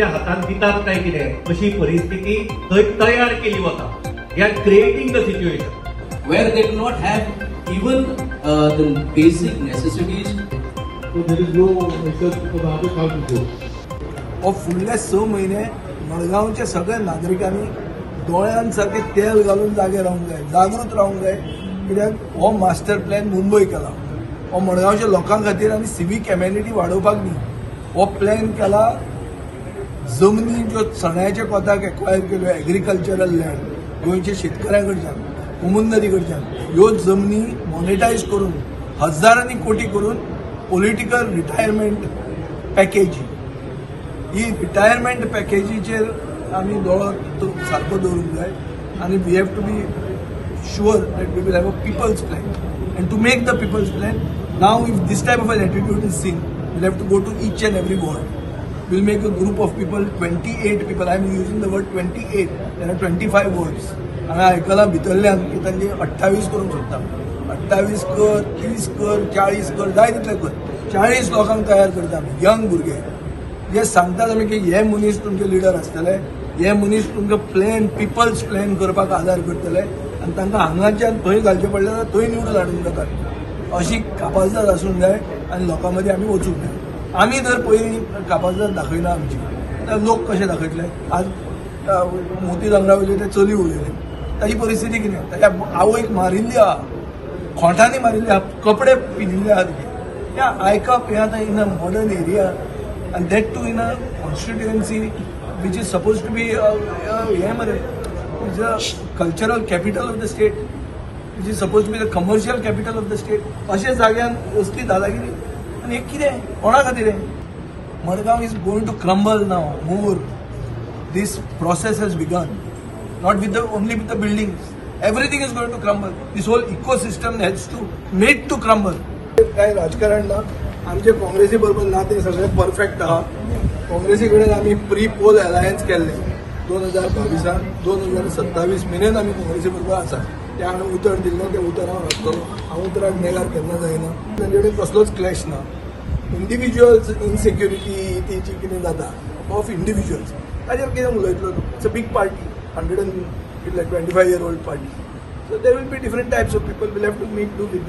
हातांत दितात काय कितें अशी परिस्थिती थंय तयार केली वता. They are creating the situation where they do not have even the basic necessities. So there is no research because others have to go. हो फुडले 6 महिने मडगांवच्या सगळ्या नागरिकांनी दोळ्यांसारखे तेल घालून जागे रावंक जाय, जागृत रावंक जाय. कित्याक हो मास्टर प्लॅन मुंबय केला, हो मडगांवच्या लोकां खातीर आनी सिवीक एमेनिटी वाडोवपाक न्ही. हो प्लॅन केला जमनी ज्यो चण्याच्या कोताक एक्वायर केल्यो, एग्रीकल्चरल लँड गोंयच्या शेतकऱ्यां कडच्यान, कोमुंदरी कडच्यान ह्यो जमनी मॉनिटायज करून हजारांनी कोटी करून पॉलिटिकल रिटायरमेंट पॅकेज, ही रिटायरमेंट पॅकेजीचेर आमी दोळो सारको दवरूंक जाय आनी we have to be sure that we will have a people's plan. And to make the people's plan now, if this type of an attitude is seen, we'll have to go to each and every ward. We'll make a group of people, 28 people. I am using the word 28. There are 25 words. हांवें आयकलां भितरल्यान की तांची 28 करूंक सोदता. 28 कर, 30 कर, 40 कर, जाय तितले कर. 40 लोकांक तयार करता आमी, यंग भुरगे जे सांगतात आमी की हे मनीस तुमचे लिडर आसतले, हे मनीस तुमकां प्लॅन, पिपल्स प्लॅन करपाक आदार करतले आनी तांकां हांगाच्यान थंय घालचें पडलें जाल्यार थंय निवडून हाडूंक जाता. अशी कापाजदाद आसूंक जाय आनी लोकां मदीं आमी वचूंक जाय. आमी जर पयलीं कापाजदाद दाखयना आमची, जाल्यार लोक कशे दाखयतले? आज मोती दोंगरा वयली ते चली उलयले, ताजी परिस्थिती कितें? ताच्या आवयक मारिल्ली आहा, खोंटांनी मारिल्ली आहा, कपडे पिनिल्ले आहा तिचे. हें आयकप हें आतां in a modern area and that too in a constituency which is suppose to be हें मरे, which a cultural capital of the state, which is suppose to be the commercial capital of the state. अशा जाग्यान असली दादागिरी आनी हें कितें, कोणा खातीर हें? Madgaon is going to crumble now more. This process has begun, not with the only with the buildings, everything is going to crumble. This whole ecosystem has to made to crumble. काय राजकारण ना, आमचे काँग्रेसी बरोबर नातें सगळें perfect आहा. काँग्रेसी कडेन आमी प्री पोल अलायन्स केल्लें 2022, 2027 मेरेन आमी काँग्रेसी बरोबर आसा. ते हांवें उतर दिल्लें, तें उतर हांव राखतलो. हांव उतराक नेगार केन्ना जायना. तांचे कडेन कसलोच क्लॅश ना. इंडिविज्युअल्स इनसेक्युरिटी ती जी कितें जाता ऑफ इंडिविज्युअल्स, ताचेर कितें उलयतलो तूं? It's a big party, 125 year old party. So there will be different types of people, will have to make do with.